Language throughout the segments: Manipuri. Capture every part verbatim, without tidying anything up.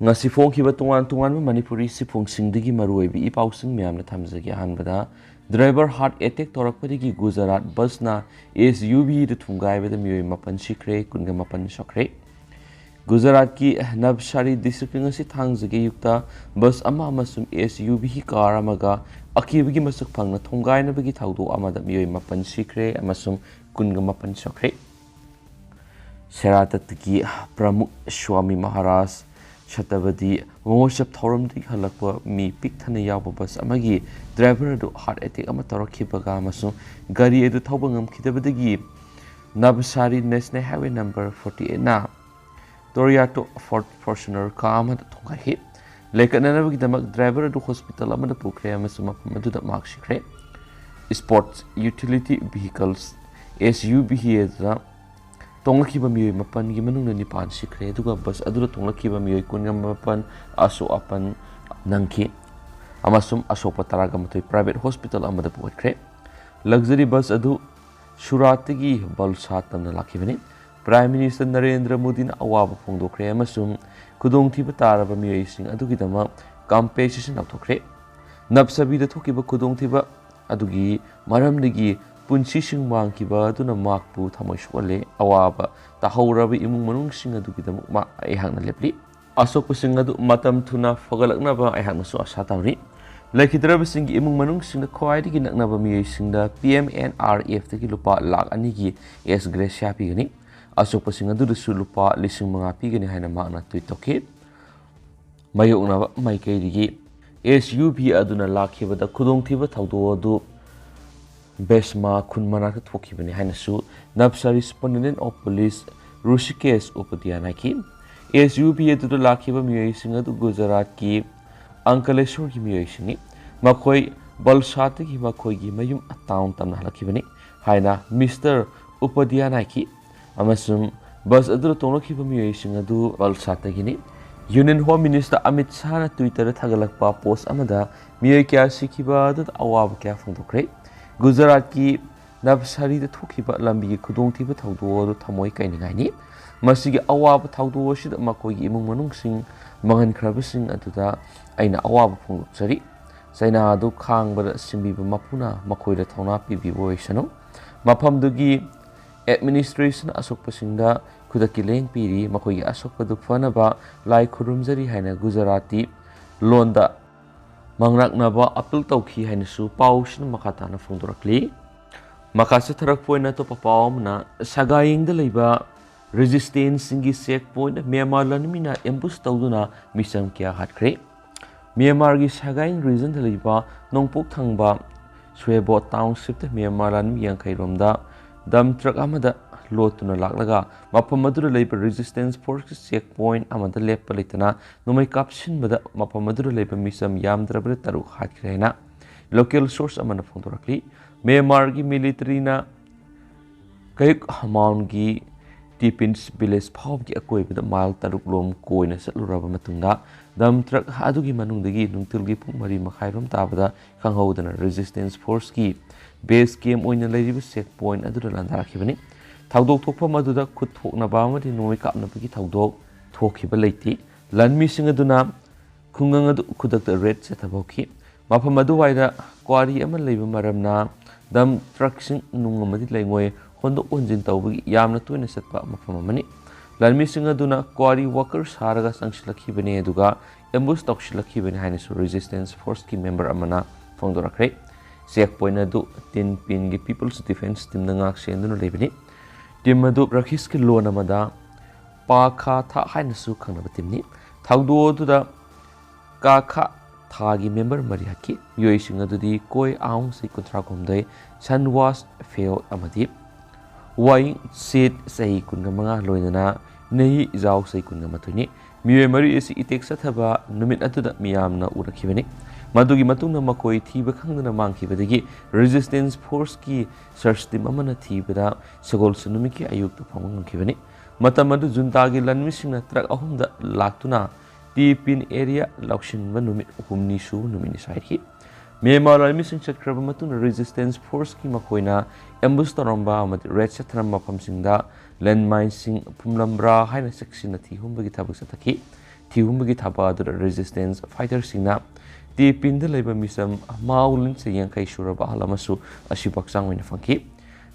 ꯉꯁꯤ ꯐꯣꯡꯈꯤꯕ ꯇꯣꯉꯥꯟ ꯇꯣꯉꯥꯟꯕ ꯃꯅꯤꯄꯨꯔꯤ ꯁꯤꯐꯣꯡꯁꯤꯡꯗꯒꯤ ꯃꯔꯨꯑꯣꯏꯕ ꯏ ꯄꯥꯎꯁꯤꯡ ꯃꯌꯥꯝꯅ ꯊꯝꯖꯒꯦ꯫ ꯑꯍꯥꯟꯕꯗ, ꯗ꯭ꯔꯥꯏꯚꯔ ꯍꯥꯔꯠ ꯑꯦꯇꯦꯛ ꯇꯧꯔꯛꯄꯗꯒꯤ ꯒꯨꯖꯔꯥꯠ ꯕꯁꯅ ꯑꯦꯁ ꯌꯨ ꯚꯤꯗ ꯊꯨꯝꯒꯥꯏꯕꯗ ꯃꯤꯑꯣꯏ ꯃꯥꯄꯟ ꯁꯤꯈ꯭ꯔꯦ, ꯀꯨꯟꯒ ꯃꯥꯄꯟ ꯁꯣꯛꯈ꯭ꯔꯦ꯫ ꯒꯨꯖꯔꯥꯠꯀꯤ ꯅꯕꯁꯥꯔꯤ ꯗꯤꯁꯇ꯭ꯔꯤꯛꯇ ꯉꯁꯤ ꯊꯥꯡꯖꯒꯤ ꯑꯌꯨꯛꯇ ꯕꯁ ꯑꯃ ꯑꯃꯁꯨꯡ ꯑꯦꯁ ꯌꯨ ꯚꯤ ꯀꯥꯔ ꯑꯃꯒ ꯑꯀꯤꯕꯒꯤ ꯃꯁꯛ ꯐꯪꯅ ꯊꯣꯝꯒꯥꯏꯅꯕꯒꯤ ꯊꯧꯗꯣꯛ ꯑꯃꯗ ꯃꯤꯑꯣꯏ ꯃꯥꯄꯟ ꯁꯤꯈ꯭ꯔꯦ ꯑꯃꯁꯨꯡ ꯀꯨꯟꯒ ꯃꯥꯄꯟ ꯁꯣꯛꯈ꯭ꯔꯦ꯫ ꯁꯦꯔꯥꯇꯠꯀꯤ ꯄ꯭ꯔꯃꯨꯈ ꯁ꯭ꯋꯥꯃꯤ ꯃꯍꯥꯔꯥꯖ ꯁꯇꯕꯗꯤ ꯃꯍꯣꯠꯁꯕ ꯊꯧꯔꯝꯗꯒꯤ ꯍꯜꯂꯛꯄ ꯃꯤ ꯄꯤꯛ ꯊꯟꯅ ꯌꯥꯎꯕ ꯕꯁ ꯑꯃꯒꯤ ꯗ꯭ꯔꯥꯏꯚꯔ ꯑꯗꯨ ꯍꯥꯔꯠ ꯑꯦꯇꯦꯛ ꯑꯃ ꯇꯧꯔꯛꯈꯤꯕꯒ ꯑꯃꯁꯨꯡ ꯒꯥꯔꯤ ꯑꯗꯨ ꯊꯧꯕ ꯉꯝꯈꯤꯗꯕꯗꯒꯤ ꯅꯕꯁꯥꯔꯤ ꯅꯦꯁꯅꯦꯜ ꯍꯥꯏꯋꯦ ꯅꯝꯕꯔ ꯐꯣꯔꯇꯤ ꯑꯩꯠꯅ ꯇꯣꯔꯤꯌꯥꯇꯣ ꯐꯣꯔꯠ ꯐꯣꯔꯆꯨꯅꯔ ꯀꯥ ꯑꯃꯗ ꯊꯣꯡꯒꯥꯏꯈꯤ꯫ ꯂꯥꯏꯀꯠꯅꯅꯕꯒꯤꯗꯃꯛ ꯗ꯭ꯔꯥꯏꯚꯔ ꯑꯗꯨ ꯍꯣꯁꯄꯤꯇꯥꯜ ꯑꯃꯗ ꯄꯨꯈ꯭ꯔꯦ ꯑꯃꯁꯨꯡ ꯃꯐꯝ ꯑꯗꯨꯗ ꯃꯍꯥꯛ ꯁꯤꯈ꯭ꯔꯦ꯫ Sports utility vehicles, S U V, ꯑꯗꯨꯗ ꯇꯣꯡꯂꯛꯈꯤꯕ ꯃꯤꯑꯣꯏ ꯃꯥꯄꯟꯒꯤ ꯃꯅꯨꯡꯗ ꯅꯤꯄꯥꯟ ꯁꯤꯈ꯭ꯔꯦ, ꯑꯗꯨꯒ ꯕꯁ ꯑꯗꯨꯗ ꯇꯣꯡꯂꯛꯈꯤꯕ ꯃꯤꯑꯣꯏ ꯀꯨꯟꯒ ꯃꯥꯄꯟ ꯑꯁꯣꯛ ꯑꯄꯟ ꯅꯪꯈꯤ ꯑꯃꯁꯨꯡ ꯑꯁꯣꯛꯄ ꯇꯔꯥꯒ ꯃꯥꯊꯣꯏ ꯄ꯭ꯔꯥꯏꯚꯦꯠ ꯍꯣꯁꯄꯤꯇꯥꯜ ꯑꯃꯗ ꯄꯨꯈꯠꯈ꯭ꯔꯦ꯫ ꯂꯛꯖꯔꯤ ꯕꯁ ꯑꯗꯨ ꯁꯨꯔꯥꯠꯇꯒꯤ ꯕꯜꯁꯥꯠ ꯇꯝꯅ ꯂꯥꯛꯈꯤꯕꯅꯤ꯫ ꯄ꯭ꯔꯥꯏꯝ ꯃꯤꯅꯤꯁꯇꯔ ꯅꯔꯦꯟꯗ꯭ꯔ ꯃꯣꯗꯤꯅ ꯑꯋꯥꯕ ꯐꯣꯡꯗꯣꯛꯈ꯭ꯔꯦ ꯑꯃꯁꯨꯡ ꯈꯨꯗꯣꯡꯊꯤꯕ ꯇꯥꯔꯕ ꯃꯤꯑꯣꯏꯁꯤꯡ ꯑꯗꯨꯒꯤꯗꯃꯛ ꯀꯝꯄꯦꯟꯁꯦꯁꯟ ꯂꯥꯎꯊꯣꯛꯈ꯭ꯔꯦ꯫ ꯅꯞꯁꯕꯤꯗ ꯊꯣꯛꯈꯤꯕ ꯈꯨꯗꯣꯡꯊꯤꯕ ꯑꯗꯨꯒꯤ ꯃꯔꯝꯗꯒꯤ ꯄꯨꯟꯁꯤꯁꯤꯡ ꯃꯥꯡꯈꯤꯕ ꯑꯗꯨꯅ ꯃꯍꯥꯛꯄꯨ ꯊꯃꯣꯏ ꯁꯣꯛꯍꯜꯂꯦ꯫ ꯑꯋꯥꯕ ꯇꯥꯍꯧꯔꯕ ꯏꯃꯨꯡ ꯃꯅꯨꯡꯁꯤꯡ ꯑꯗꯨꯒꯤꯗꯃꯛ ꯃꯍꯥꯛ ꯑꯩꯍꯥꯛꯅ ꯂꯦꯞꯂꯤ꯫ ꯑꯁꯣꯛꯄꯁꯤꯡ ꯑꯗꯨ ꯃꯇꯝ ꯊꯨꯅ ꯐꯒꯠꯂꯛꯅꯕ ꯑꯩꯍꯥꯛꯅꯁꯨ ꯑꯥꯁꯥ ꯇꯧꯔꯤ꯫ ꯂꯩꯈꯤꯗ꯭ꯔꯕꯁꯤꯡꯒꯤ ꯏꯃꯨꯡ ꯃꯅꯨꯡꯁꯤꯡꯗ ꯈ꯭ꯋꯥꯏꯗꯒꯤ ꯅꯛꯅꯕ ꯃꯤꯑꯣꯏꯁꯤꯡꯗ ꯄꯤ ꯑꯦꯝ ꯑꯦꯟ ꯑꯥꯔ ꯑꯦꯐꯇꯒꯤ ꯂꯨꯄꯥ ꯂꯥꯈ ꯑꯅꯤꯒꯤ ꯑꯦꯁ ꯒ꯭ꯔꯦꯁꯤꯌꯥ ꯄꯤꯒꯅꯤ꯫ ꯑꯁꯣꯛꯄꯁꯤꯡ ꯑꯗꯨꯗꯁꯨ ꯂꯨꯄꯥ ꯂꯤꯁꯤꯡ ꯃꯉꯥ ꯄꯤꯒꯅꯤ ꯍꯥꯏꯅ ꯃꯍꯥꯛꯅ ꯇ꯭ꯋꯤꯠ ꯇꯧꯈꯤ꯫ ꯃꯥꯌꯣꯛꯅꯕ ꯃꯥꯏꯀꯩꯗꯒꯤ ꯑꯦꯁ ꯌꯨ ꯚꯤ ꯑꯗꯨꯅ ꯂꯥꯛꯈꯤꯕꯗ ꯈꯨꯗꯣꯡꯊꯤꯕ ꯊꯧꯗꯣꯛ ꯑꯗꯨ ꯕꯦꯁꯃꯥ ꯈꯨꯟ ꯃꯅꯥꯛꯇ ꯊꯣꯛꯈꯤꯕꯅꯤ ꯍꯥꯏꯅꯁꯨ ꯅꯞꯁꯥꯔꯤ superintendent of police Rushikesh Upadhyay ꯍꯥꯏꯈꯤ꯫ ꯑꯦꯁ ꯌꯨ ꯚꯤ ꯑꯗꯨꯗ ꯂꯥꯛꯈꯤꯕ ꯃꯤꯑꯣꯏꯁꯤꯡ ꯑꯗꯨ ꯒꯨꯖꯔꯥꯠꯀꯤ ꯑꯪꯀꯂꯦꯁꯣꯔꯒꯤ ꯃꯤꯑꯣꯏꯁꯤꯡꯅꯤ꯫ ꯃꯈꯣꯏ ꯕꯜꯁꯥꯠꯇꯒꯤ ꯃꯈꯣꯏꯒꯤ ꯃꯌꯨꯝ ꯇꯥꯎꯟ ꯇꯝꯅ ꯍꯜꯂꯛꯈꯤꯕꯅꯤ ꯍꯥꯏꯅ ꯃꯤꯁꯇꯔ ꯎꯄꯥꯙ꯭ꯌꯥꯟ ꯍꯥꯏꯈꯤ꯫ ꯑꯃꯁꯨꯡ ꯕꯁ ꯑꯗꯨꯗ ꯇꯣꯡꯂꯛꯈꯤꯕ ꯃꯤꯑꯣꯏꯁꯤꯡ ꯑꯗꯨ ꯕꯜꯁꯥꯠꯇꯒꯤꯅꯤ꯫ ꯌꯨꯅꯤꯌꯟ ꯍꯣꯝ ꯃꯤꯅꯤꯁꯇꯔ ꯑꯃꯤꯠ ꯁꯥꯍꯅ ꯇ꯭ꯋꯤꯇꯔꯗ ꯊꯥꯒꯠꯂꯛꯄ ꯄꯣꯁ ꯑꯃꯗ ꯃꯤꯑꯣꯏ ꯀꯌꯥ ꯁꯤꯈꯤꯕ ꯑꯗꯨꯗ ꯑꯋꯥꯕ ꯀꯌꯥ ꯐꯣꯡꯗꯣꯛꯈ꯭ꯔꯦ꯫ ꯒꯨꯖꯔꯥꯠꯀꯤ ꯅꯕꯁꯥꯔꯤꯗ ꯊꯣꯛꯈꯤꯕ ꯂꯝꯕꯤꯒꯤ ꯈꯨꯗꯣꯡꯊꯤꯕ ꯊꯧꯗꯣꯛ ꯑꯗꯨ ꯊꯃꯣꯏ ꯀꯥꯏꯅꯤꯡꯉꯥꯏꯅꯤ꯫ ꯃꯁꯤꯒꯤ ꯑꯋꯥꯕ ꯊꯧꯗꯣꯛ ꯑꯁꯤꯗ ꯃꯈꯣꯏꯒꯤ ꯏꯃꯨꯡ ꯃꯅꯨꯡꯁꯤꯡ ꯃꯥꯡꯍꯟꯈ꯭ꯔꯕꯁꯤꯡ ꯑꯗꯨꯗ ꯑꯩꯅ ꯑꯋꯥꯕ ꯐꯣꯡꯗꯣꯛꯆꯔꯤ꯫ ꯆꯩꯅꯥ ꯑꯗꯨ ꯈꯥꯡꯕꯗ ꯁꯤꯟꯕꯤꯕ ꯃꯄꯨꯅ ꯃꯈꯣꯏꯗ ꯊꯧꯅꯥ ꯄꯤꯕꯤꯕ ꯑꯣꯏꯁꯅꯨ꯫ ꯃꯐꯝꯗꯨꯒꯤ ꯑꯦꯗꯃꯤꯅꯤꯁꯇ꯭ꯔꯦꯁꯟ ꯑꯁꯣꯛꯄꯁꯤꯡꯗ ꯈꯨꯗꯛꯀꯤ ꯂꯥꯌꯦꯡ ꯄꯤꯔꯤ꯫ ꯃꯈꯣꯏꯒꯤ ꯑꯁꯣꯛꯄꯗꯨ ꯐꯅꯕ ꯂꯥꯏ ꯈꯨꯔꯨꯝꯖꯔꯤ ꯍꯥꯏꯅ ꯒꯨꯖꯔꯥꯇꯤ ꯂꯣꯟꯗ ꯃꯪꯂꯥꯛꯅꯕ ꯑꯄꯤꯜ ꯇꯧꯈꯤ ꯍꯥꯏꯅꯁꯨ ꯄꯥꯎꯁꯤꯅ ꯃꯈꯥ ꯇꯥꯅ ꯐꯣꯡꯗꯣꯔꯛꯂꯤ꯫ ꯃꯈꯥ ꯆꯠꯊꯔꯛꯄ ꯑꯣꯏꯅ ꯑꯇꯣꯞꯄ ꯄꯥꯎ ꯑꯃꯅ, ꯁꯒꯥꯌꯦꯡꯗ ꯂꯩꯕ ꯔꯦꯖꯤꯁꯇꯦꯟꯁꯁꯤꯡꯒꯤ ꯆꯦꯛ ꯄꯣꯏꯟꯠ ꯃ꯭ꯌꯥꯟꯃꯥꯔ ꯂꯥꯟꯃꯤꯅ ꯑꯦꯝꯕꯨꯁ ꯇꯧꯗꯨꯅ ꯃꯤꯆꯝ ꯀꯌꯥ ꯍꯥꯠꯈ꯭ꯔꯦ꯫ ꯃ꯭ꯌꯥꯟꯃꯥꯔꯒꯤ ꯁꯒꯥꯌꯦꯡ ꯔꯤꯖꯟꯗ ꯂꯩꯕ ꯅꯣꯡꯄꯣꯛ ꯊꯪꯕ ꯁ꯭ꯋꯦꯕꯣ ꯇꯥꯎꯟꯁꯤꯞꯇ ꯃ꯭ꯌꯥꯟꯃꯥꯔ ꯂꯥꯟꯃꯤ ꯌꯥꯡꯈꯩ ꯔꯣꯝꯗ ꯗꯝ ꯇ꯭ꯔꯛ ꯑꯃꯗ ꯂꯣꯠꯇꯨꯅ ꯂꯥꯛꯂꯒ ꯃꯐꯝ ꯑꯗꯨꯗ ꯂꯩꯕ ꯔꯦꯖꯤꯁꯇꯦꯟꯁ ꯐꯣꯔꯁꯀꯤ ꯆꯦꯛ ꯄꯣꯏꯟꯠ ꯑꯃꯗ ꯂꯦꯞꯄ ꯂꯩꯇꯅ ꯅꯣꯡꯃꯩ ꯀꯥꯞꯁꯤꯟꯕꯗ ꯃꯐꯝ ꯑꯗꯨꯗ ꯂꯩꯕ ꯃꯤꯆꯝ ꯌꯥꯝꯗ꯭ꯔꯕꯗ ꯇꯔꯨꯛ ꯍꯥꯠꯈ꯭ꯔꯦ ꯍꯥꯏꯅ ꯂꯣꯀꯦꯜ ꯁꯣꯔꯁ ꯑꯃꯅ ꯐꯣꯡꯗꯣꯔꯛꯂꯤ꯫ ꯃ꯭ꯌꯥꯟꯃꯥꯔꯒꯤ ꯃꯤꯂꯤꯇꯔꯤꯅ ꯀꯌꯨꯛ ꯍꯃꯥꯎꯟꯒꯤ ꯇꯤꯄꯤꯟꯁ ꯚꯤꯂꯦꯖ ꯐꯥꯎꯕꯒꯤ ꯑꯀꯣꯏꯕꯗ ꯃꯥꯏꯜ ꯇꯔꯨꯛ ꯂꯣꯝ ꯀꯣꯏꯅ ꯆꯠꯂꯨꯔꯕ ꯃꯇꯨꯡꯗ ꯗꯝ ꯇ꯭ꯔꯛ ꯑꯗꯨꯒꯤ ꯃꯅꯨꯡꯗꯒꯤ ꯅꯨꯡꯊꯤꯜꯒꯤ ꯄꯨꯡ ꯃꯔꯤ ꯃꯈꯥꯏꯔꯣꯝ ꯇꯥꯕꯗ ꯈꯪꯍꯧꯗꯅ ꯔꯦꯖꯤꯁꯇꯦꯟꯁ ꯐꯣꯔꯁꯀꯤ ꯕꯦꯁ ꯀꯦꯝ ꯑꯣꯏꯅ ꯂꯩꯔꯤꯕ ꯆꯦꯛ ꯄꯣꯏꯟꯠ ꯑꯗꯨꯗ ꯂꯥꯟꯗꯥꯔꯛꯈꯤꯕꯅꯤ꯫ ꯊꯧꯗꯣꯛ ꯊꯣꯛꯐꯝ ꯑꯗꯨꯗ ꯈꯨꯠ ꯊꯣꯛꯅꯕ ꯑꯃꯗꯤ ꯅꯣꯡꯃꯩ ꯀꯥꯞꯅꯕꯒꯤ ꯊꯧꯗꯣꯛ ꯊꯣꯛꯈꯤꯕ ꯂꯩꯇꯦ꯫ ꯂꯥꯟꯃꯤꯁꯤꯡ ꯑꯗꯨꯅ ꯈꯨꯡꯒꯪ ꯑꯗꯨ ꯈꯨꯗꯛꯇ ꯔꯦꯗ ꯆꯠꯊꯕ ꯍꯧꯈꯤ꯫ ꯃꯐꯝ ꯑꯗꯨꯋꯥꯏꯗ ꯀ꯭ꯋꯥꯔꯤ ꯑꯃ ꯂꯩꯕ ꯃꯔꯝꯅ ꯗꯝ ꯇ꯭ꯔꯛꯁꯤꯡ ꯅꯨꯡ ꯑꯃꯗꯤ ꯂꯩꯉꯣꯏ ꯍꯣꯟꯗꯣꯛ ꯍꯣꯟꯖꯤꯟ ꯇꯧꯕꯒꯤ ꯌꯥꯝꯅ ꯇꯣꯏꯅ ꯆꯠꯄ ꯃꯐꯝ ꯑꯃꯅꯤ꯫ ꯂꯥꯟꯃꯤꯁꯤꯡ ꯑꯗꯨꯅ ꯀ꯭ꯋꯥꯔꯤ ꯋꯥꯀꯔ ꯁꯥꯔꯒ ꯆꯪꯁꯤꯜꯂꯛꯈꯤꯕꯅꯤ, ꯑꯗꯨꯒ ꯑꯦꯝꯕꯨꯁ ꯇꯧꯁꯤꯜꯂꯛꯈꯤꯕꯅꯤ ꯍꯥꯏꯅꯁꯨ ꯔꯦꯖꯤꯁꯇꯦꯟꯁ ꯐꯣꯔꯁꯀꯤ ꯃꯦꯝꯕꯔ ꯑꯃꯅ ꯐꯣꯡꯗꯣꯔꯛꯈ꯭ꯔꯦ꯫ ꯆꯦꯛ ꯄꯣꯏꯟꯠ ꯑꯗꯨ ꯇꯤꯟ ꯄꯤꯟꯒꯤ ꯄꯤꯄꯜꯁ ꯗꯤꯐꯦꯟꯁ ꯇꯤꯝꯅ ꯉꯥꯛ ꯁꯦꯟꯗꯨꯅ ꯂꯩꯕꯅꯤ꯫ ꯇꯤꯝ ꯑꯗꯨ ꯔꯈꯤꯁꯀꯤ ꯂꯣꯟ ꯑꯃꯗ ꯄꯥ ꯈꯥ ꯊꯥ ꯍꯥꯏꯅꯁꯨ ꯈꯪꯅꯕ ꯇꯤꯝꯅꯤ꯫ ꯊꯧꯗꯣꯛ ꯑꯗꯨꯗ ꯀꯥ ꯈꯥ ꯊꯥꯒꯤ ꯃꯦꯝꯕꯔ ꯃꯔꯤ ꯍꯥꯠꯈꯤ꯫ ꯃꯤꯑꯣꯏꯁꯤꯡ ꯑꯗꯨꯗꯤ ꯀꯣꯏ ꯑꯥꯎꯡ ꯆꯍꯤ ꯀꯨꯟꯊ꯭ꯔꯥ ꯍꯨꯝꯗꯣꯏ, ꯁꯟꯋꯥꯁ ꯐꯦꯌꯣ ꯑꯃꯗꯤ ꯋꯥꯏ ꯁꯤꯠ ꯆꯍꯤ ꯀꯨꯟꯃꯉꯥ, ꯂꯣꯏꯅꯅ ꯅꯦꯍꯤ ꯏꯖꯥꯎ ꯆꯍꯤ ꯀꯨꯟꯃꯥꯊꯣꯏꯅꯤ꯫ ꯃꯤꯑꯣꯏ ꯃꯔꯤ ꯑꯁꯤ ꯑꯦꯇꯦꯛ ꯆꯠꯊꯕ ꯅꯨꯃꯤꯠ ꯑꯗꯨꯗ ꯃꯤꯌꯥꯝꯅ ꯎꯔꯛꯈꯤꯕꯅꯤ꯫ ꯃꯗꯨꯒꯤ ꯃꯇꯨꯡꯗ ꯃꯈꯣꯏ ꯊꯤꯕ ꯈꯪꯗꯅ ꯃꯥꯡꯈꯤꯕꯗꯒꯤ ꯔꯦꯖꯤꯁꯇꯦꯟꯁ ꯐꯣꯔꯁꯀꯤ ꯁꯔꯆ ꯇꯤꯝ ꯑꯃꯅ ꯊꯤꯕꯗ ꯁꯒꯣꯜꯁꯦꯟ ꯅꯨꯃꯤꯠꯀꯤ ꯑꯌꯨꯛꯇ ꯐꯪꯕ ꯉꯝꯈꯤꯕꯅꯤ꯫ ꯃꯇꯝ ꯑꯗꯨ ꯖꯨꯟꯇꯥꯒꯤ ꯂꯥꯟꯃꯤꯁꯤꯡꯅ ꯇ꯭ꯔꯛ ꯑꯍꯨꯝꯗ ꯂꯥꯛꯇꯨꯅ ꯇꯤ ꯄꯤꯟ ꯑꯦꯔꯤꯌꯥ ꯂꯧꯁꯤꯟꯕ ꯅꯨꯃꯤꯠ ꯍꯨꯝꯅꯤ ꯁꯨꯕ ꯅꯨꯃꯤꯠꯅꯤ ꯍꯥꯏꯈꯤ꯫ ꯃ꯭ꯌꯥꯟꯃꯥꯔ ꯂꯥꯟꯃꯤꯁꯤꯡ ꯆꯠꯈ꯭ꯔꯕ ꯃꯇꯨꯡꯗ ꯔꯦꯖꯤꯁꯇꯦꯟꯁ ꯐꯣꯔꯁꯀꯤ ꯃꯈꯣꯏꯅ ꯑꯦꯝꯕꯨꯁ ꯇꯧꯔꯝꯕ ꯑꯃꯗꯤ ꯔꯦꯗ ꯆꯠꯊꯔꯝꯕ ꯃꯐꯝꯁꯤꯡꯗ ꯂꯦꯟꯃꯥꯏꯟꯁꯤꯡ ꯐꯨꯝꯂꯝꯕ꯭ꯔꯥ ꯍꯥꯏꯅ ꯆꯦꯛꯁꯤꯟꯅ ꯊꯤꯍꯨꯝꯕꯒꯤ ꯊꯕꯛ ꯆꯠꯊꯈꯤ꯫ ꯊꯤꯍꯨꯝꯕꯒꯤ ꯊꯕꯛ ꯑꯗꯨꯗ ꯔꯦꯖꯤꯁꯇꯦꯟꯁ ꯐꯥꯏꯇꯔꯁꯤꯡꯅ ꯇꯦꯄꯤꯟꯗ ꯂꯩꯕ ꯃꯤꯆꯝ ꯃꯥꯎ ꯂꯤꯟꯁ ꯌꯥꯡꯈꯩ ꯁꯨꯔꯕ ꯑꯍꯜ ꯑꯃꯁꯨ ꯑꯁꯤꯕ ꯍꯛꯆꯥꯡ ꯑꯣꯏꯅ ꯐꯪꯈꯤ꯫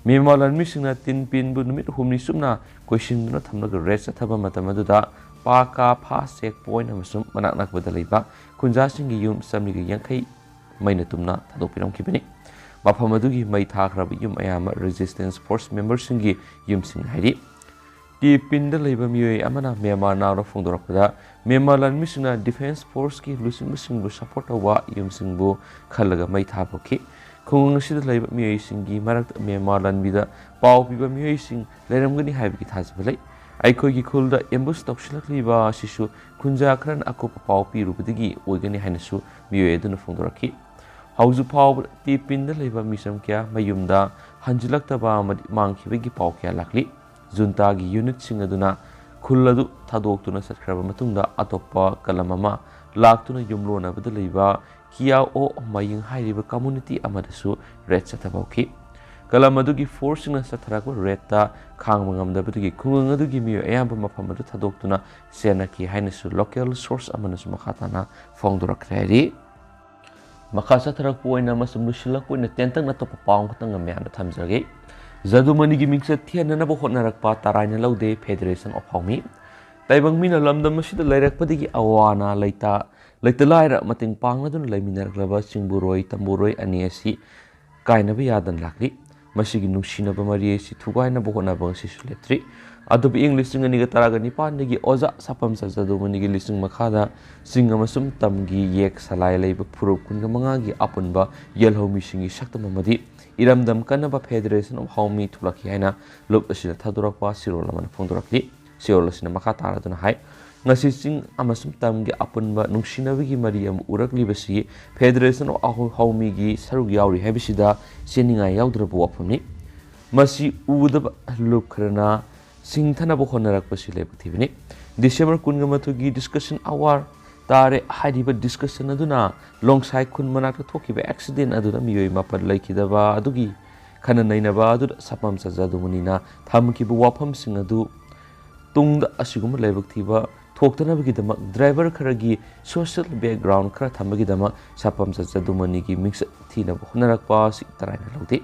ꯃ꯭ꯌꯥꯟꯃꯥꯔ ꯂꯥꯟꯃꯤꯁꯤꯡꯅ ꯇꯤꯟꯄꯤꯟꯕꯨ ꯅꯨꯃꯤꯠ ꯍꯨꯝꯅꯤ ꯆꯨꯞꯅ ꯀꯣꯏꯁꯤꯟꯗꯨꯅ ꯊꯝꯂꯒ ꯔꯦꯗ ꯆꯠꯊꯕ ꯃꯇꯝ ꯑꯗꯨꯗ ꯄꯥꯀꯥ ꯐꯥꯁ ꯆꯦꯛ ꯄꯣꯏꯟꯠ ꯑꯃꯁꯨꯡ ꯃꯅꯥꯛ ꯅꯛꯄꯗ ꯂꯩꯕ ꯈꯨꯟꯖꯥꯁꯤꯡꯒꯤ ꯌꯨꯝ ꯆꯥꯃꯔꯤꯒ ꯌꯥꯡꯈꯩ ꯃꯩꯅ ꯇꯨꯝꯅ ꯊꯥꯗꯣꯛꯄꯤꯔꯝꯈꯤꯕꯅꯤ꯫ ꯃꯐꯝ ꯑꯗꯨꯒꯤ ꯃꯩ ꯊꯥꯈ꯭ꯔꯕ ꯌꯨꯝ ꯑꯌꯥꯝꯕ ꯔꯦꯖꯤꯁꯇꯦꯟꯁ ꯐꯣꯔꯁ ꯃꯦꯝꯕꯔꯁꯤꯡꯒꯤ ꯌꯨꯝꯁꯤꯡ ꯍꯥꯏꯔꯤ꯫ ꯇꯦꯄꯤꯟꯗ ꯂꯩꯕ ꯃꯤꯑꯣꯏ ꯑꯃꯅ ꯃ꯭ꯌꯥꯟꯃꯥꯔ ꯅꯥꯎꯗ ꯐꯣꯡꯗꯣꯔꯛꯄꯗ, ꯃ꯭ꯌꯥꯟꯃꯥꯔ ꯂꯥꯟꯃꯤꯁꯤꯡꯅ ꯗꯤꯐꯦꯟꯁ ꯐꯣꯔꯁꯀꯤ ꯂꯨꯆꯤꯡꯕꯁꯤꯡꯕꯨ ꯁꯄꯣꯔꯠ ꯇꯧꯕ ꯌꯨꯝꯁꯤꯡꯕꯨ ꯈꯜꯂꯒ ꯃꯩ ꯊꯥꯕ ꯍꯧꯈꯤ꯫ ꯈꯨꯡꯒꯪ ꯑꯁꯤꯗ ꯂꯩꯕ ꯃꯤꯑꯣꯏꯁꯤꯡꯒꯤ ꯃꯔꯛꯇ ꯃ꯭ꯌꯥꯟꯃꯥꯔ ꯂꯥꯟꯃꯤꯗ ꯄꯥꯎ ꯄꯤꯕ ꯃꯤꯑꯣꯏꯁꯤꯡ ꯂꯩꯔꯝꯒꯅꯤ ꯍꯥꯏꯕꯒꯤ ꯊꯥꯖꯕ ꯂꯩ꯫ ꯑꯩꯈꯣꯏꯒꯤ ꯈꯨꯜꯗ ꯑꯦꯝꯕꯨꯁ ꯇꯧꯁꯤꯜꯂꯛꯂꯤꯕ ꯑꯁꯤꯁꯨ ꯈꯨꯟꯖꯥ ꯈꯔꯅ ꯑꯀꯨꯞꯄ ꯄꯥꯎ ꯄꯤꯔꯨꯕꯗꯒꯤ ꯑꯣꯏꯒꯅꯤ ꯍꯥꯏꯅꯁꯨ ꯃꯤꯑꯣꯏ ꯑꯗꯨꯅ ꯐꯣꯡꯗꯣꯔꯛꯈꯤ꯫ ꯍꯧꯖꯤꯛ ꯐꯥꯎꯕꯗ ꯇꯦꯄꯤꯟꯗ ꯂꯩꯕ ꯃꯤꯆꯝ ꯀꯌꯥ ꯃꯌꯨꯝꯗ ꯍꯟꯖꯤꯜꯂꯛꯇꯕ ꯑꯃꯗꯤ ꯃꯥꯡꯈꯤꯕꯒꯤ ꯄꯥꯎ ꯀꯌꯥ ꯂꯥꯛꯂꯤ꯫ ꯖꯨꯟꯇꯥꯒꯤ ꯌꯨꯅꯤꯠꯁꯤꯡ ꯑꯗꯨꯅ ꯈꯨꯜ ꯑꯗꯨ ꯊꯥꯗꯣꯛꯇꯨꯅ ꯆꯠꯈ꯭ꯔꯕ ꯃꯇꯨꯡꯗ ꯑꯇꯣꯞꯄ ꯀꯂꯝ ꯑꯃ ꯂꯥꯛꯇꯨꯅ ꯌꯨꯝꯂꯣꯟꯅꯕꯗ ꯂꯩꯕ ꯀꯤꯌꯥꯑꯣ ꯃꯌꯤꯡ ꯍꯥꯏꯔꯤꯕ ꯀꯝꯃꯨꯅꯤꯇꯤ ꯑꯃꯗꯁꯨ ꯔꯦꯗ ꯆꯠꯊꯕ ꯍꯧꯈꯤ꯫ ꯀꯂꯝ ꯑꯗꯨꯒꯤ ꯐꯣꯔꯁꯁꯤꯡꯅ ꯆꯠꯊꯔꯛꯄ ꯔꯦꯗꯇ ꯈꯥꯡꯕ ꯉꯝꯗꯕꯗꯒꯤ ꯈꯨꯡꯒꯪ ꯑꯗꯨꯒꯤ ꯃꯤꯑꯣꯏ ꯑꯌꯥꯝꯕ ꯃꯐꯝ ꯑꯗꯨ ꯊꯥꯗꯣꯛꯇꯨꯅ ꯆꯦꯟꯅꯈꯤ ꯍꯥꯏꯅꯁꯨ ꯂꯣꯀꯦꯜ ꯁꯣꯔꯁ ꯑꯃꯅꯁꯨ ꯃꯈꯥ ꯇꯥꯅ ꯐꯣꯡꯗꯣꯔꯛꯈ꯭ꯔꯦ ꯍꯥꯏꯔꯤ꯫ ꯃꯈꯥ ꯆꯠꯊꯔꯛꯄ ꯑꯣꯏꯅ ꯑꯃꯁꯨꯡ ꯂꯣꯏꯁꯤꯜꯂꯛꯄ ꯑꯣꯏꯅ ꯇꯦꯟꯇꯛꯅ ꯑꯇꯣꯞꯄ ꯄꯥꯎ ꯑꯃꯈꯛꯇꯪꯒ ꯃꯌꯥꯝꯗ ꯊꯝꯖꯒꯦ꯫ ꯖꯗꯨꯃꯅꯤꯒꯤ ꯃꯤꯡꯆꯠ ꯊꯤꯍꯟꯅꯅꯕ ꯍꯣꯠꯅꯔꯛꯄ ꯇꯔꯥꯏꯅ ꯂꯧꯗꯦ ꯐꯦꯗꯔꯦꯁꯟ ꯑꯣꯐ ꯍꯥꯎꯃꯤ꯫ ꯇꯥꯏꯕꯪ ꯃꯤꯅ ꯂꯝꯗꯝ ꯑꯁꯤꯗ ꯂꯩꯔꯛꯄꯗꯒꯤ ꯑꯋꯥ ꯑꯅꯥ ꯂꯩꯇ, ꯂꯩꯇ ꯂꯥꯏꯔ ꯃꯇꯦꯡ ꯄꯥꯡꯅꯗꯨꯅ ꯂꯩꯃꯤꯟꯅꯔꯛꯂꯕ ꯆꯤꯡꯕꯨꯔꯣꯏ, ꯇꯝꯕꯨꯔꯣꯏ ꯑꯅꯤ ꯑꯁꯤ ꯀꯥꯏꯅꯕ ꯌꯥꯗꯅ ꯂꯥꯛꯂꯤ꯫ ꯃꯁꯤꯒꯤ ꯅꯨꯡꯁꯤꯅꯕ ꯃꯔꯤ ꯑꯁꯤ ꯊꯨꯒꯥꯏꯅꯕ ꯍꯣꯠꯅꯕ ꯉꯁꯤꯁꯨ ꯂꯦꯞꯇ꯭ꯔꯤ꯫ ꯑꯗꯨꯕꯨ ꯏꯪ ꯂꯤꯁꯤꯡ ꯑꯅꯤꯒ ꯇꯔꯥꯒ ꯅꯤꯄꯥꯟꯗꯒꯤ ꯑꯣꯖꯥ ꯁꯥꯄꯝꯆꯥ ꯖꯗꯨꯃꯅꯤꯒꯤ ꯂꯤꯁꯤꯡ ꯃꯈꯥꯗ ꯆꯤꯡ ꯑꯃꯁꯨꯡ ꯇꯝꯒꯤ ꯌꯦꯛ ꯁꯂꯥꯏ ꯂꯩꯕ ꯐꯨꯔꯨꯞ ꯀꯨꯟꯒ ꯃꯉꯥꯒꯤ ꯑꯄꯨꯟꯕ ꯌꯦꯜꯍꯧꯃꯤꯁꯤꯡꯒꯤ ꯁꯛꯇꯝ ꯑꯃꯗꯤ ꯏꯔꯝꯗꯝ ꯀꯟꯅꯕ ꯐꯦꯗꯔꯦꯁꯟ ꯑꯣꯐ ꯍꯥꯎꯃꯤ ꯊꯣꯛꯂꯛꯈꯤ ꯍꯥꯏꯅ ꯂꯨꯞ ꯑꯁꯤꯅ ꯊꯥꯗꯣꯔꯛꯄ ꯆꯦꯔꯣꯜ ꯑꯃꯅ ꯐꯣꯡꯗꯣꯔꯛꯂꯤ꯫ ꯆꯦꯔꯣꯜ ꯑꯁꯤꯅ ꯃꯈꯥ ꯇꯥꯔꯗꯨꯅ ꯍꯥꯏ, ꯉꯁꯤ ꯆꯤꯡ ꯑꯃꯁꯨꯡ ꯇꯝꯒꯤ ꯑꯄꯨꯟꯕ ꯅꯨꯡꯁꯤꯅꯕꯒꯤ ꯃꯔꯤ ꯑꯃ ꯎꯔꯛꯂꯤꯕꯁꯤ ꯐꯦꯗꯔꯦꯁꯟ ꯑꯣꯐ ꯍꯥꯎꯃꯤꯒꯤ ꯁꯔꯨꯛ ꯌꯥꯎꯔꯤ ꯍꯥꯏꯕꯁꯤꯗ ꯆꯦꯟꯅꯤꯡꯉꯥꯏ ꯌꯥꯎꯗ꯭ꯔꯕ ꯋꯥꯐꯝꯅꯤ꯫ ꯃꯁꯤ ꯎꯗꯕ ꯂꯨꯞ ꯈꯔꯅ ꯁꯤꯡꯊꯅꯕ ꯍꯣꯠꯅꯔꯛꯄꯁꯤ ꯂꯥꯏꯕꯛ ꯊꯤꯕꯅꯤ꯫ ꯗꯤꯁꯦꯝꯕꯔ ꯀꯨꯟꯒ ꯃꯥꯊꯣꯏꯒꯤ ꯗꯤꯁꯀꯁꯟ ꯑꯋꯥꯔ ꯇꯥꯔꯦ꯫ ꯍꯥꯏꯔꯤꯕ ꯗꯤꯁꯀꯁꯟ ꯑꯗꯨꯅ ꯂꯣꯡꯁꯥꯏ ꯈꯨꯟ ꯃꯅꯥꯛꯇ ꯊꯣꯛꯈꯤꯕ ꯑꯦꯛꯁꯤꯗꯦꯟ ꯑꯗꯨꯗ ꯃꯤꯑꯣꯏ ꯃꯥꯄꯟ ꯂꯩꯈꯤꯗꯕ ꯑꯗꯨꯒꯤ ꯈꯟꯅ ꯅꯩꯅꯕ ꯑꯗꯨꯗ ꯁꯄꯝ ꯆꯖꯥꯗꯨꯃꯅꯤꯅ ꯊꯝꯈꯤꯕ ꯋꯥꯐꯝꯁꯤꯡ ꯑꯗꯨ ꯇꯨꯡꯗ ꯑꯁꯤꯒꯨꯝꯕ ꯂꯥꯏꯕꯛ ꯊꯤꯕ ꯊꯣꯛꯇꯅꯕꯒꯤꯗꯃꯛ ꯗ꯭ꯔꯥꯏꯚꯔ ꯈꯔꯒꯤ ꯁꯣꯁꯤꯌꯦꯜ ꯕꯦꯛꯒ꯭ꯔꯥꯎꯟ ꯈꯔ ꯊꯝꯕꯒꯤꯗꯃꯛ ꯁꯄꯝ ꯆꯖꯥꯗꯨꯃꯅꯤꯒꯤ ꯃꯤꯡꯆꯠ ꯊꯤꯅꯕ ꯍꯣꯠꯅꯔꯛꯄ ꯑꯁꯤ ꯇꯔꯥꯏꯅ ꯂꯧꯗꯦ꯫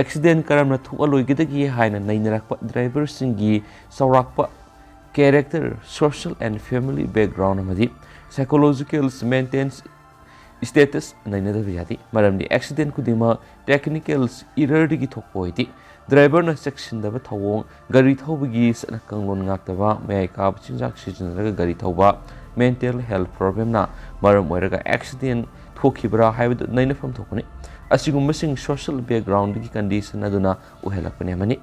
ꯑꯦꯛꯁꯤꯗꯦꯟ ꯀꯔꯝꯅ ꯊꯣꯛꯍꯜꯂꯣꯏꯒꯗꯒꯦ ꯍꯥꯏꯅ ꯅꯩꯅꯔꯛꯄ ꯗ꯭ꯔꯥꯏꯚꯔꯁꯤꯡꯒꯤ ꯆꯥꯎꯔꯥꯛꯄ character, social and family background ꯑꯃꯗꯤ ꯁꯥꯏꯀꯣꯂꯣꯖꯤꯀꯦꯜ ꯃꯦꯟꯇꯦꯟ ꯁ꯭ꯇꯦꯇꯁ ꯅꯩꯅꯗꯕ ꯌꯥꯗꯦ꯫ ꯃꯔꯝꯗꯤ ꯑꯦꯛꯁꯤꯗꯦꯟ ꯈꯨꯗꯤꯡꯃꯛ ꯇꯦꯛꯅꯤꯀꯦꯜ ꯏꯔꯔꯗꯒꯤ ꯊꯣꯛꯄ ꯑꯣꯏꯗꯦ꯫ ꯗ꯭ꯔꯥꯏꯚꯔꯅ ꯆꯦꯛꯁꯤꯟꯗꯕ ꯊꯧꯑꯣꯡ, ꯒꯥꯔꯤ ꯊꯧꯕꯒꯤ ꯆꯠꯅ ꯀꯥꯡꯂꯣꯟ ꯉꯥꯛꯇꯕ, ꯃꯌꯥꯏ ꯀꯥꯕ ꯆꯤꯟꯖꯥꯛ ꯁꯤꯖꯤꯟꯅꯔꯒ ꯒꯥꯔꯤ ꯊꯧꯕ, ꯃꯦꯟꯇꯦꯜ ꯍꯦꯜꯊ ꯄ꯭ꯔꯣꯕ꯭ꯂꯦꯝꯅ ꯃꯔꯝ ꯑꯣꯏꯔꯒ ꯑꯦꯛꯁꯤꯗꯦꯟ ꯊꯣꯛꯈꯤꯕ꯭ꯔꯥ ꯍꯥꯏꯕꯗꯨ ꯅꯩꯅꯐꯝ ꯊꯣꯛꯄꯅꯤ꯫ ꯑꯁꯤꯒꯨꯝꯕꯁꯤꯡ ꯁꯣꯁꯤꯌꯦꯜ ꯕꯦꯛꯒ꯭ꯔꯥꯎꯟꯗꯒꯤ ꯀꯟꯗꯤꯁꯟ ꯑꯗꯨꯅ ꯑꯣꯏꯍꯜꯂꯛꯄꯅꯤ ꯑꯃꯅꯤ,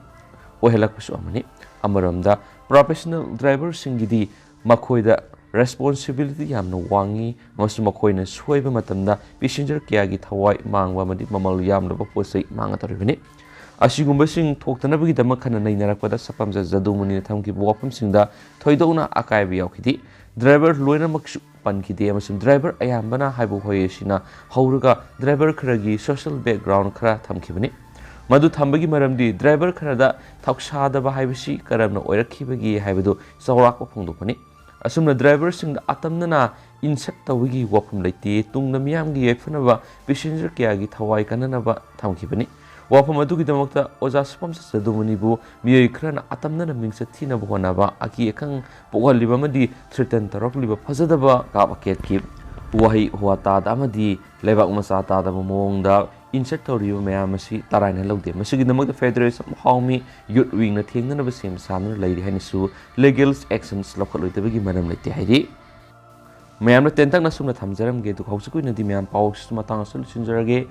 ꯑꯣꯏꯍꯜꯂꯛꯄꯁꯨ ꯑꯃꯅꯤ꯫ ꯑꯃꯔꯣꯝꯗ, ꯄ꯭ꯔꯣꯐꯦꯁꯅꯦꯜ ꯗ꯭ꯔꯥꯏꯚꯔꯁꯤꯡꯒꯤꯗꯤ ꯃꯈꯣꯏꯗ ꯔꯦꯁꯄꯣꯟꯁꯤꯕꯤꯂꯤꯇꯤ ꯌꯥꯝꯅ ꯋꯥꯡꯉꯤ ꯑꯃꯁꯨꯡ ꯃꯈꯣꯏꯅ ꯁꯣꯏꯕ ꯃꯇꯝꯗ ꯄꯦꯁꯦꯟꯖꯔ ꯀꯌꯥꯒꯤ ꯊꯋꯥꯏ ꯃꯥꯡꯕ ꯑꯃꯗꯤ ꯃꯃꯜ ꯌꯥꯝꯂꯕ ꯄꯣꯠ ꯆꯩ ꯃꯥꯡꯒꯗꯧꯔꯤꯕꯅꯤ꯫ ꯑꯁꯤꯒꯨꯝꯕꯁꯤꯡ ꯊꯣꯛꯇꯅꯕꯒꯤꯗꯃꯛ ꯈꯟꯅ ꯅꯩꯅꯔꯛꯄꯗ ꯁꯄꯝ ꯆꯖꯥꯗꯨꯃꯅꯤꯅ ꯊꯝꯈꯤꯕ ꯋꯥꯐꯝꯁꯤꯡꯗ ꯊꯣꯏꯗꯣꯛꯅ ꯑꯀꯥꯏꯕ ꯌꯥꯎꯈꯤꯗꯦ꯫ ꯗ꯭ꯔꯥꯏꯚꯔ ꯂꯣꯏꯅꯃꯛꯁꯨ ꯄꯟꯈꯤꯗꯦ ꯑꯃꯁꯨꯡ ꯗ꯭ꯔꯥꯏꯚꯔ ꯑꯌꯥꯝꯕꯅ ꯍꯥꯏꯕ ꯋꯥꯍꯩ ꯑꯁꯤꯅ ꯍꯧꯔꯒ ꯗ꯭ꯔꯥꯏꯚꯔ ꯈꯔꯒꯤ ꯁꯣꯁꯤꯌꯦꯜ ꯕꯦꯛꯒ꯭ꯔꯥꯎꯟ ꯈꯔ ꯊꯝꯈꯤꯕꯅꯤ꯫ ꯃꯗꯨ ꯊꯝꯕꯒꯤ ꯃꯔꯝꯗꯤ ꯗ꯭ꯔꯥꯏꯚꯔ ꯈꯔꯗ ꯊꯧꯁꯥꯗꯕ ꯍꯥꯏꯕꯁꯤ ꯀꯔꯝꯅ ꯑꯣꯏꯔꯛꯈꯤꯕꯒꯦ ꯍꯥꯏꯕꯗꯨ ꯆꯥꯎꯔꯥꯛꯄ ꯐꯣꯡꯗꯣꯛꯄꯅꯤ꯫ ꯑꯁꯨꯝꯅ ꯗ꯭ꯔꯥꯏꯚꯔꯁꯤꯡꯗ ꯑꯇꯝꯅꯅ ꯏꯟꯁꯜꯠ ꯇꯧꯕꯒꯤ ꯋꯥꯐꯝ ꯂꯩꯇꯦ꯫ ꯇꯨꯡꯗ ꯃꯤꯌꯥꯝꯒꯤ ꯌꯥꯏꯐꯅꯕ ꯄꯦꯁꯦꯟꯖꯔ ꯀꯌꯥꯒꯤ ꯊꯋꯥꯏ ꯀꯟꯅꯅꯕ ꯊꯝꯈꯤꯕꯅꯤ꯫ ꯋꯥꯐꯝ ꯑꯗꯨꯒꯤꯗꯃꯛꯇ ꯑꯣꯖꯥ ꯁꯄꯝ ꯆꯖꯥꯗꯨꯃꯅꯤꯕꯨ ꯃꯤꯑꯣꯏ ꯈꯔꯅ ꯑꯇꯝꯅꯅ ꯃꯤꯡꯆꯠ ꯊꯤꯅꯕ ꯍꯣꯠꯅꯕ, ꯑꯀꯤ ꯑꯈꯪ ꯄꯣꯛꯍꯜꯂꯤꯕ ꯑꯃꯗꯤ ꯊ꯭ꯔꯦꯇꯟ ꯇꯧꯔꯛꯂꯤꯕ ꯐꯖꯗꯕ ꯀꯥꯞ ꯑꯀꯦꯠꯀꯤ ꯋꯥꯍꯩ ꯋꯥꯇꯥꯗ ꯑꯃꯗꯤ ꯂꯩꯕꯥꯛ ꯃꯆꯥ ꯇꯥꯗꯕ ꯃꯑꯣꯡꯗ ꯏꯟꯁꯜꯠ ꯇꯧꯔꯤꯕ ꯃꯌꯥꯝ ꯑꯁꯤ ꯇꯔꯥꯏꯅ ꯂꯧꯗꯦ꯫ ꯃꯁꯤꯒꯤꯗꯃꯛꯇ ꯐꯦꯗꯔꯦꯁꯟ ꯑꯣꯐ ꯍꯥꯎꯃꯤ ꯌꯨꯠ ꯋꯤꯡꯅ ꯊꯦꯡꯅꯅꯕ ꯁꯦꯝ ꯁꯥꯗꯨꯅ ꯂꯩꯔꯤ ꯍꯥꯏꯅꯁꯨ ꯂꯤꯒꯦꯜ ꯑꯦꯛꯁꯟꯁ ꯂꯧꯈꯠꯂꯣꯏꯗꯕꯒꯤ ꯃꯔꯝ ꯂꯩꯇꯦ ꯍꯥꯏꯔꯤ꯫ ꯃꯌꯥꯝꯅ ꯇꯦꯟꯇꯛꯅ ꯁꯨꯝꯅ ꯊꯝꯖꯔꯝꯒꯦ, ꯑꯗꯨꯒ ꯍꯧꯖꯤꯛꯀꯤ ꯑꯣꯏꯅꯗꯤ ꯃꯌꯥꯝ ꯄꯥꯎ ꯑꯁꯤꯁꯨ ꯃꯇꯥꯡ ꯑꯁꯤꯗ ꯂꯣꯏꯁꯤꯟꯖꯔꯒꯦ꯫